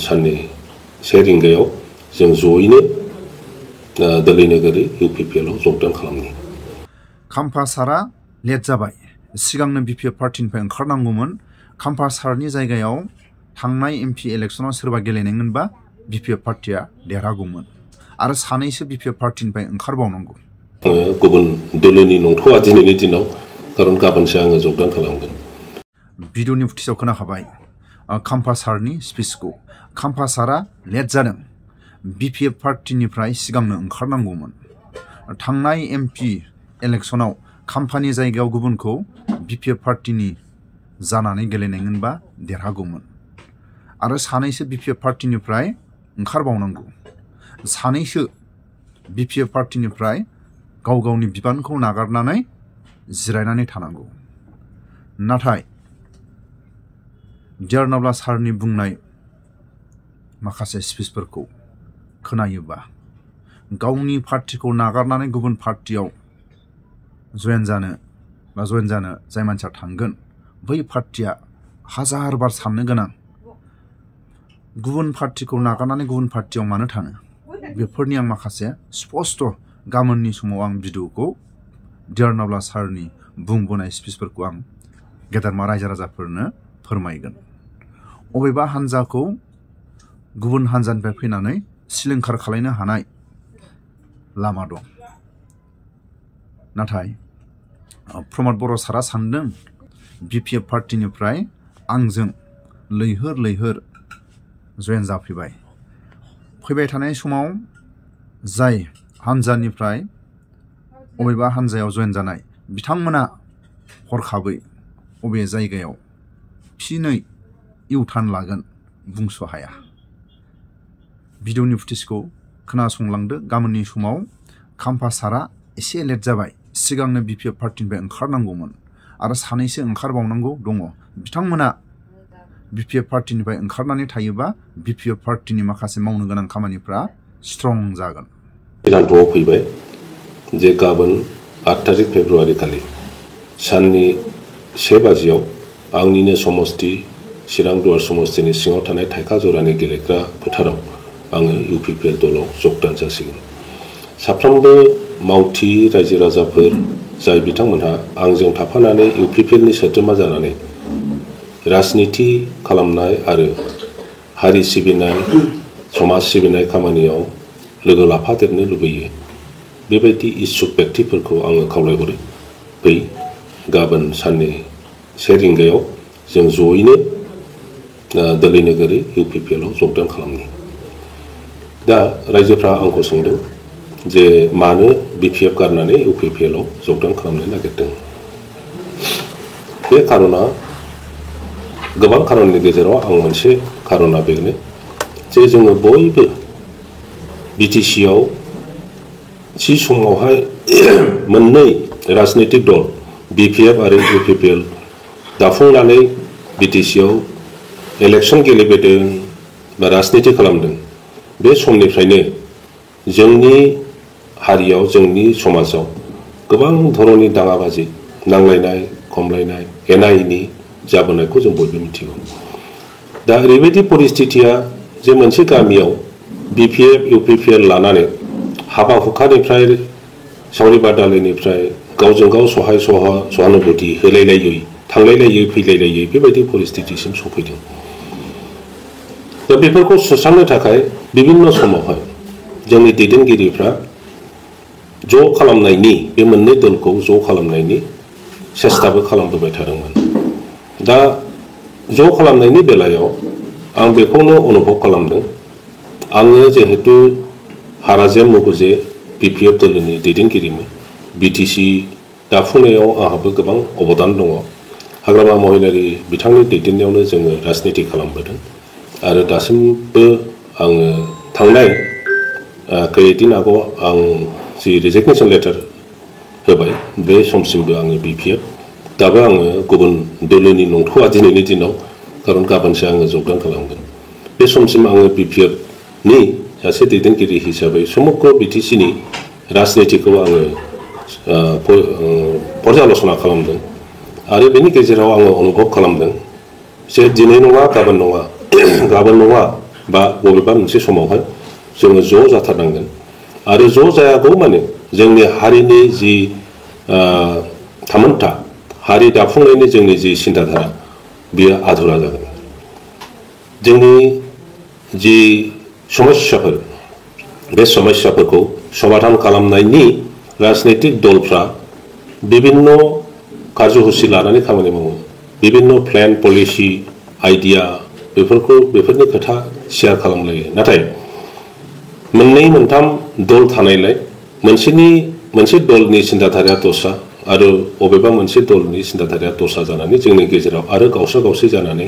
साननि 1 रिंगायाव जों जयैनो दिल्ली नोगोरै UPPL आव जगदान खालामनि। खाम्फा सारा लेट जाबाय। सिगांनो BPF पार्टिनिफ्राय ओंखारनांगौमोन। खाम्फा सारनि जायगायाव थांनाय MP इलेक्शनाव सोरबा गेलेनायमोनबा BPF पार्टिया देरहागौमोन आरो सानैसो BPF पार्टिनिफ्राय ओंखारबावनांगौ। गुबुन दोलोनि नंथ'आ दिनैनि दिनाव, खारन गाबोनसो आङो जगदान खालामगोन। भिडिअनि फुटेजाव खोनाखाबाय खाम्फा सारनि स्पिचखौ। खाम्फा सारा लेट जादों। BPF पार्टिनिफ्राय सिगांनो ओंखारनांगौमोन। थांनाय MP इलेक्शनाव खाम्फानि जायगायाव गुबुनखौ BPF पार्टिनि जानानै गेलेनायमोनबा देरहागौमोन आरो सानैसो BPF पार्टिनिफ्राय ओंखारबावनांगौ। सानैसो BPF पार्टिनिफ्राय गाव गावनि बिबानखौ नागारनानै जिरायनानै थानांगौ। नाथाय डियार सारनि बुंनाय माखासे स्पिचफोरखौ खोनायोबा गावनि पार्टिखौ नागारनानै गुबुन पार्टियाव जयेन जानो जाय मानसिया थांगोन बै पार्टिया हाजार बार साननो गोनां। गुबुन पार्टिखौ नागारनानै गुबुन पार्टियाव मानो थाङो? बेफोरनि आं माखासे स्पष्ट गाबोननि समाव आं भिडिअखौ डियार सारनि बुंबोनाय स्पिचफोरखौ आं गेदेरमा रायजो राजाफोरनो फोरमायगोन। अबेबा हान्जाखौ गुबुन हान्जानिफ्राय फैनानै सिलिंखार खालामनो हानाय लामा दं। नाथाय प्रमद बर' सारा सानदों BPF पार्टिनिफ्राय आंजों लैहोर लैहोर जयेन जाफैबाय। फैबाय थानाय समाव जाय हान्जानिफ्राय अबेबा हान्जायाव जयेन जानाय बिथांमोना हरखाबै अबे जायगायाव फिनै इउटार्न लागोन बुंस' हाया। भिडिअनि फुटेजखौ खोनासंलांदो। गाबोननि समाव खाम्फा सारा एसे लेट जाबाय। सिगांनो BPF पार्टिनिफ्राय ओंखारनांगौमोन आरो सानैसो ओंखारबावनांगौ दङ। बिथांमोना BPF पार्टिनिफ्राय ओंखारनानै थायोबा BPF पार्टिनि माखासे मावनो गोनां खामानिफ्रा स्ट्रं जागोन। सिद्धान्तआव फैबाय जे गाबोन 8 तारिख फेब्रुवारि खालि साननि 1 बाजियाव आंनिनो समस्ति चिरां दुवार समस्तिनि सिङाव थानाय थाइखा जरानि गेलेग्रा फोथाराव आङो UPPL दलाव जगदान जासिगोन। साफ्रोमबो मावथि रायजो राजाफोर जाय बिथांमोनहा आंजों थाफानानै UPPLनि सोद्रोमा जानानै राजनिति खालामनाय आरो हारि सिबिनाय समाज सिबिनाय खामानियाव लोगो लाफादेरनो लुबैयो, बेबायदि इच्छुक व्यक्तिफोरखौ आङो खावलायहरो। फै गाबोन साननि 1 रिंगायाव जों जयैनो दिल्ली नोगोरै UPPL आव जगदान खालामनि। दा रायजोफ्रा आंखौ सोंदों जे मानो BPF गारनानै UPPL आव जगदान खालामनो नागिरदों। बे खारना गोबां खारननि गेजेराव आं मोनसे खारना बेनो जे जोङो बयबो BTC आव थि समावहाय मोननै राजनीतिक दल BPF आरो UPPL दाफुंनानै BTC आव इलेक्शन गेलेबोदों बा राजनीति खालामदों। बे समनिफ्रायनो जोंनि हारियाव जोंनि समाजाव गोबां धरननि दाङाबाजि नांलायनाय खमलायनाय एना एनि जाबोनायखौ जों बयबो मिथिगौ। दा ओरैबायदि परिस्थितिया जे मोनसे गामियाव BPF UPPL लानानै हाबा हुखानिफ्राय सावरि बादालिनिफ्राय गावजों गाव सहानुभूति होलायलायै थांलायलायै फैलायलायै बेबायदि परिस्थितिसिम सफैदों। दा बेफोरखौ सुस्रांनो थाखाय बिभिन्न समावहाय जोंनि दैदेनगिरिफ्रा ज' खालामनायनि बे मोननै दलखौ ज' खालामनायनि सेस्ताबो खालामबोबाय थादोंमोन। दा ज' खालामनायनि बेलायाव आं बेखौनो अनुभब खालामदों। आङो जिहेतु हाराजेम मगुजे BPF दोलोनि दैदेनगिरिमोन, BTC दाफुंनायाव आंहाबो गोबां अबदान दङ। हाग्रामा महिलारि बिथांनि दैदेननायावनो जोङो राजनीति खालामबोदों आरो दासिमबो आङो थांनाय खैदिन आगोलाव आं जि रिजिगनेशन लेटार होबाय बे समसिमबो आङो BPF, दाबो आङो गुबुन दोलोनि नंथ'आ दिनैनि दिनाव, खारन गाबोनसो आङो जगदान खालामगोन। बे समसिम आङो BPF नि सासे दैदेनगिरि हिसाबै समग्र BTCनि राजनीतिखौ आङो पर्यालोचना खालामदों आरो बेनि गेजेराव आङो अनुभब खालामदों जे दिनै नङा गाबोन नङा बा बबेबा मोनसे समावहाय जोङो ज' जाथारनांगोन आरो ज' जायागौ माने जोंनि हारिनि जि थामोनथा हारि दाफुंनायनि जोंनि जि सिन्थाधारा बेयो आधुरा जागोन। जोंनि जि समस्याफोर बे समस्याफोरखौ समाधान खालामनायनि राजनैतिक दलफ्रा विभिन्न कार्यसुचि लानानै खामानि मावो, विभिन्न प्लेन पलिसि आइडिया बेफोरनि खोथा शेयार खालामलायो। नाथाय मोननै मोनथाम दल थानायलाय मोनसे दलनि सिन्थाधाराया दस्रा आरो बबेबा मोनसे दलनि सिन्थाधाराया दस्रा जानानै जोंनि गेजेराव आरो गावसा गावसि जानानै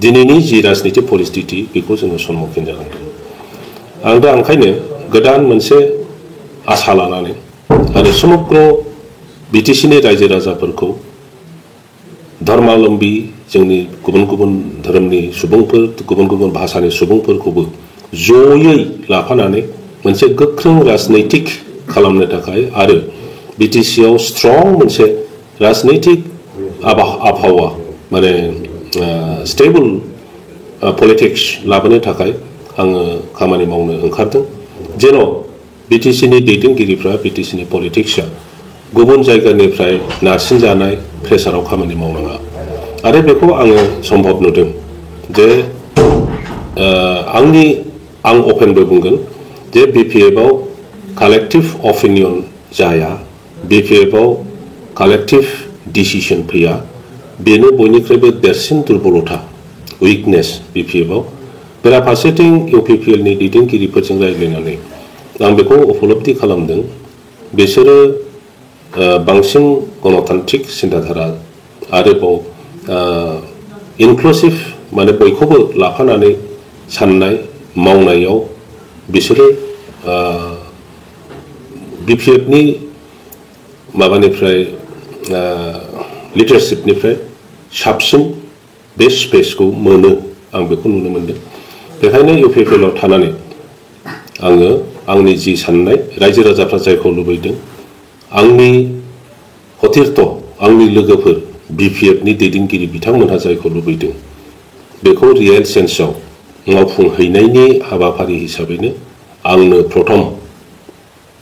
दिनैनि जि राजनीति परिस्थिति बेखौ जोङो सम्मुखीन जानांदों। आं दा ओंखायनो गोदान मोनसे आसा लानानै आरो समग्र बिटिसिनि रायजो राजाफोरखौ धर्मावलम्बी जोंनि गुबुन गुबुन धोरोमनि सुबुंफोर गुबुन गुबुन भाषानि सुबुंफोरखौबो जयै लाफानानै मोनसे गोख्रों राजनैतिक खालामनो थाखाय आरो बिटिसिआव स्ट्रं मोनसे राजनैतिक आबहावा माने स्टेबल पलिटिक्स लाबोनो थाखाय आङो खामानि मावनो ओंखारदों जेन' बिटिसिनि दैदेनगिरिफ्रा बिटिसिनि पलिटिक्सआ गुबुन जायगानिफ्राय नारसिनजानाय प्रेसाराव खामानि मावनाङा आरो बेखौ आङो सम्भब नुदों जे आं अपेनबो बुंगोन जे बिपिएफआव कालेक्टिभ अपिनियन जाया, बिपिएफआव कालेक्टिभ डिसिसन फैया, बेनो बयनिख्रुइबो देरसिन दुर्बलता उइकनेस बिपिएफआव। बेराफारसेथिं इउपिपिएलनि दैदेनगिरिफोरजों रायज्लायनानै आं बेखौ उपलब्धि खालामदों बिसोरो बांसिन गणतान्त्रिक सिन्थाधारा आरोबाव इनक्लुसिभ माने बयखौबो लाफानानै साननाय मावनायाव बिसोरो बिपिएफनि माबानिफ्राय लिडारशिपनिफ्राय साबसिन बे स्पेसखौ मोनो आं बेखौ नुनो मोनदों। बेखायनो इउपिपिएलआव थानानै आङो आंनि जि साननाय रायजो राजाफ्रा जायखौ लुबैदों आंनि हथिरथ आंनि लोगोफोर बिपिएफनि दैदेनगिरि बिथांमोनहा जायखौ लुबैदों बेखौ रियेल सेन्सआव मावफुंहैनायनि हाबाफारि हिसाबैनो आंनो प्रथम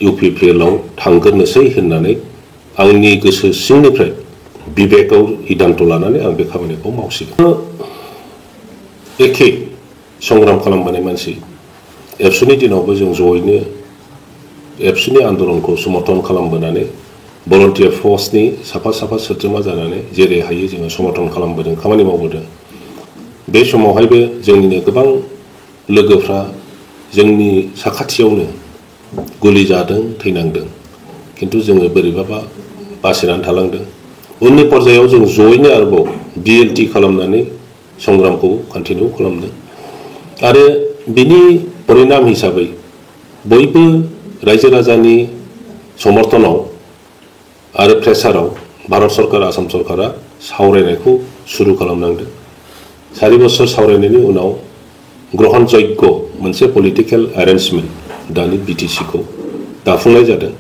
इउपिपिएलआव थांग्रोनोसै होननानै आंनि गोसो सिंनिफ्राय बिबेकआव सिद्धान्त लानानै आं बे खामानिखौ मावसिगोन। एखे संग्राम खालामबोनाय मानसि एबसुनि दिनावबो जों जयैनो एबसुनि आन्दलनखौ समर्थन खालामबोनानै भलन्टियार फर्सनि साफा सोद्रोमा जानानै जेरै हायो जोङो समर्थन खालामबोदों खामानि मावबोदों। बे समावहायबो जोंनिनो गोबां लोगोफ्रा जोंनि साखाथियावनो गुलि जादों थैनांदों किन्तु जोङो बोरैबाबा बासिनानै थालांदों। उननि पर्यायाव जों जयैनो आरोबाव डिएलटि खालामनानै संग्रामखौ कन्टिनिउ खालामदों आरो बिनि परिणाम हिसाबै बयबो रायजो राजानि समर्थनाव आरो प्रेसाराव भारत सरकार आसाम सरकारा सावरायनायखौ सुरु खालामनांदों। 4 बोसोर सावरायनायनि उनाव ग्रहणजोग्य मोनसे पलिटिकेल एरेन्जमेन्ट दानि बिटिसिखौ दाफुंनाय जादों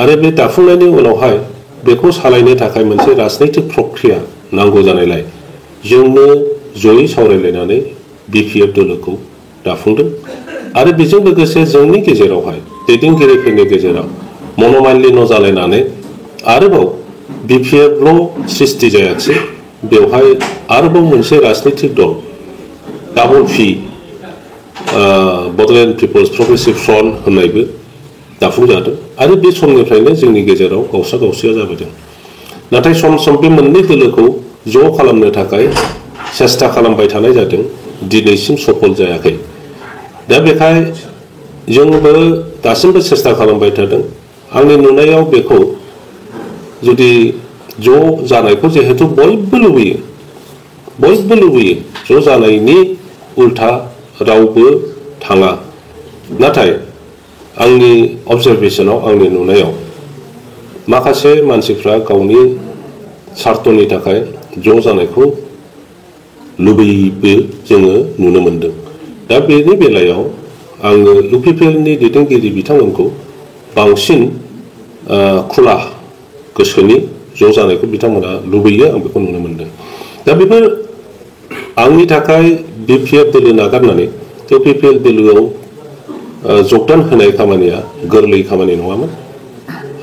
आरो बे दाफुंनायनि उनावहाय बेखौ सालायनो थाखाय मोनसे राजनैतिक प्रक्रिया नांगौ जानायलाय जोंनो जयै सावरायलायनानै बिपिएफ दोलोखौ दाफुंदों आरो बेजों लोगोसे जोंनि गेजेरावहाय दैदेनगिरिफोरनि गेजेराव मनमालिन्य जालायनानै आरोबाव बिपिएफल' सृष्टि जायाखिसै बेवहाय आरोबाव मोनसे राजनैतिक दल double P Bodoland people's progressive front होननायबो दाफुंजादों आरो बे समनिफ्रायनो जोंनि गेजेराव गावसा गावसिया जाबोदों। नाथाय सम सम बे मोननै दोलोखौ ज' खालामनो थाखाय सेस्था खालामबाय थानाय जादों, दिनैसिम सफल जायाखै। दा बेखाय जोंबो दासिमबो सेस्था खालामबाय थादों। आंनि नुनायाव बेखौ जुदि ज' जानायखौ जिहेतु बयबो लुबैयो ज' जानायनि उल्था रावबो थाङा। नाथाय आंनि अबजारभेशनाव आंनि नुनायाव माखासे मानसिफ्रा गावनि स्वार्थनि थाखाय ज' जानायखौ लुबैयोबो जोङो नुनो मोनदों। दा बेनि बेलायाव आङो इउपिपिएलनि दैदेनगिरि बिथांमोनखौ बांसिन खुला गोसोनि ज' जानायखौ बिथांमोना लुबैयो आं बेखौ नुनो मोनदों। दा बेफोर आंनि थाखाय बिपिएफ दोलो नागारनानै इउपिपिएल बिलआव जगदान होनाय खामानिया गोरलै खामानि नङामोन।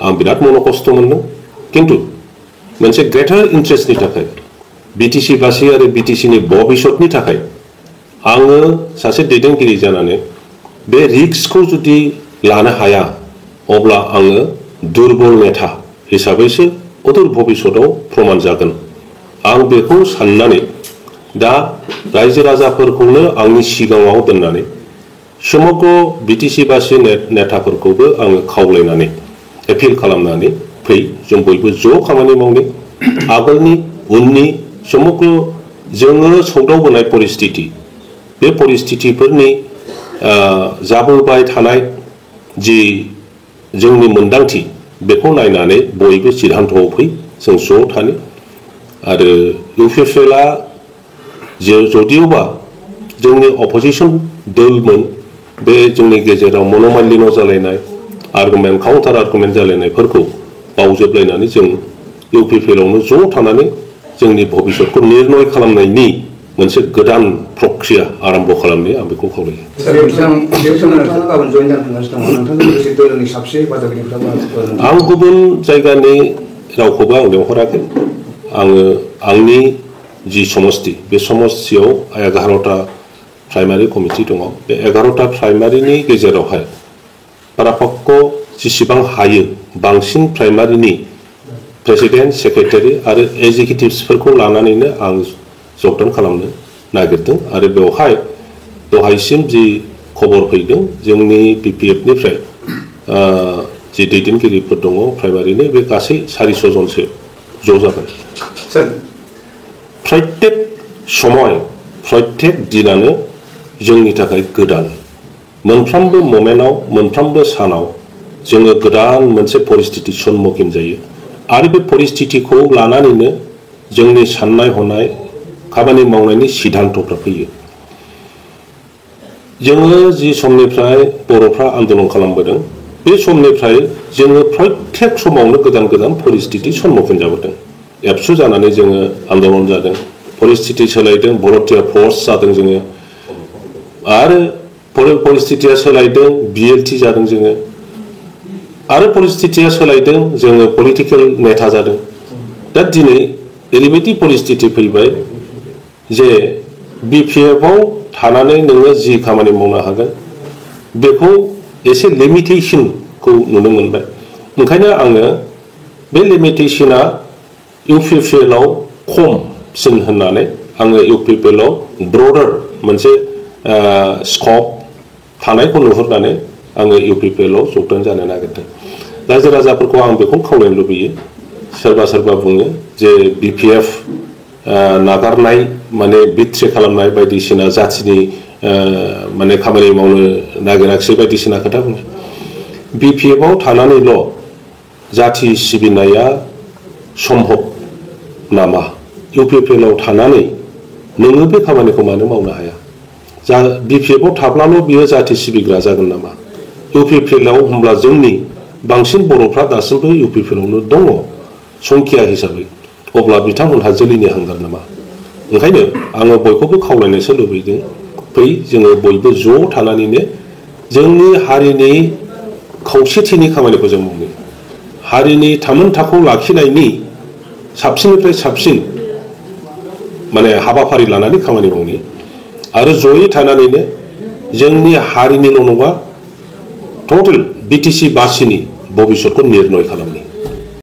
आं बिराद खस्थ' मोनदों, किन्तु मोनसे ग्रेटार इन्ट्रेस्टनि थाखाय बिटिसि बासि आरो बिटिसिनि भबिष्यतनि थाखाय आङो सासे दैदेनगिरि जानानै बे रिस्कखौ जुदि लानो हाया अब्ला आङो दुर्बल नेता हिसाबैसो अदूर भबिष्यतआव प्रमान जागोन। आं बेखौ साननानै दा रायजो राजाफोरखौनो आंनि सिगाङाव दोननानै समग्र बिटिसि बासि नेताफोरखौबो आङो खावलायनानै एपिल खालामनानै फै जों बयबो ज' खामानि मावनो। आगोलनि उननि समग्र जोङो सौदावबोनाय परिस्थिति बे परिस्थितिफोरनि जाबोबाय थानाय जि जोंनि मोन्दांथि बेखौ नायनानै बयबो सिद्धान्तआव फै जों ज' थानो। आरो इउपिपिएलआ जदिउबा जोंनि अपोजिशन दलमोन बे जोंनि गेजेराव मनोमालिन्य जालायनाय आर्गुमेन्ट काउन्टार आर्गुमेन्ट जालायनायफोरखौ बावजोबलायनानै जों इउपिपिएलआवनो ज' थानानै जोंनि भबिष्यतखौ निर्णय खालामनायनि मोनसे गोदान प्रक्रिया आरम्भ खालामनो आं बेखौ खावलायो। आं गुबुन जायगानि रावखौबो आं लेंहराखै। आङो आंनि जि समष्टि बे समष्टियाव 11टा प्राइमारि कमिटि दङ। बे 11टा प्राइमारिनि गेजेरावहाय पारापक्क जेसेबां हायो बांसिन प्राइमारिनि प्रेसिडेन्ट सेक्रेटारि आरो एग्जिकिउटिभ्सफोरखौ लानानैनो आं जगदान खालामनो नागिरदों। आरो बेवहाय दहायसिम जि खबर फैदों जोंनि बिपिएफनिफ्राय जि दैदेनगिरिफोर दङ प्राइमारिनि बे गासै 400 जनसो ज' जाबाय। प्रत्येक समय प्रत्येक दिनानो जोंनि थाखाय गोदान। मोनफ्रोमबो मोमेन्टआव मोनफ्रोमबो सानाव जोङो गोदान मोनसे परिस्थिति सम्मुखीन जायो। आरो बे परिस्थितिखौ लानानैनो जोंनि साननाय हनाय खामानि मावनायनि सिद्धान्तफ्रा फैयो। जोङो जि समनिफ्राय बर'फ्रा आन्दोलन खालामबोदों बे समनिफ्राय जोङो प्रत्येक समावनो गोदान गोदान परिस्थिति सम्मुखीन जाबोदों। एबसु जानानै जोङो आन्दोलन जादों, परिस्थिति सोलायदों, भलन्टियार फर्स जादों जोङो, आरो परिस्थितिया सोलायदों बिएलटि जादों जोङो, आरो परिस्थितिया सोलायदों जोङो पलिटिकेल नेता जादों। दा दिनै ओरैबायदि परिस्थिति फैबाय जे बिपिएफआव थानानै नोङो जि खामानि मावनो हागोन बेखौ एसे लिमिटेशनखौ नुनो मोनबाय। ओंखायनो आङो बे लिमिटेशना इउपिपिएलआव खमसिन होननानै आङो इउपिपिएलआव ब्रडार मोनसे स्कप थानायखौ नुहुरनानै आङो इउपिपिएलआव जगदान जानो नागिरदों। रायजो राजाफोरखौ आं बेखौ खावलायनो लुबैयो। सोरबा सोरबा बुङो जे बिपिएफ नागारनाय माने बिट्रे खालामनाय बायदिसिना जाथिनि माने खामानि मावनो नागिराखिसै बायदिसिना खोथा बुङो। बिपिएफआव थानानैल' जाथि सिबिनाया सम्भब नामा? इउपिपिएलआव थानानै नोङो बे खामानिखौ मानो मावनो हाया? बिपिएफआव थाब्लाल' बियो जाथि सिबिग्रा जागोन नामा? इउपिपिएलआव होमब्ला जोंनि बांसिन बर'फ्रा दासिमबो इउपिपिएलआवनो दङ संख्या हिसाबै, अब्ला बिथांमोनहा जोलैनि हांगार नामा? ओंखायनो आङो बयखौबो खावलायनोसो लुबैदों, फै जोङो बयबो ज' थानानैनो जोंनि हारिनि खौसेथिनि खामानिखौ जों मावनो, हारिनि थामोनथाखौ लाखिनायनि साबसिननिफ्राय साबसिन माने हाबाफारि लानानै खामानि मावनो, आरो जयै थानानैनो जोंनि हारिनिल' नङा टटेल बिटिसि बासिनि भबिष्यतखौ निर्णय खालामनो।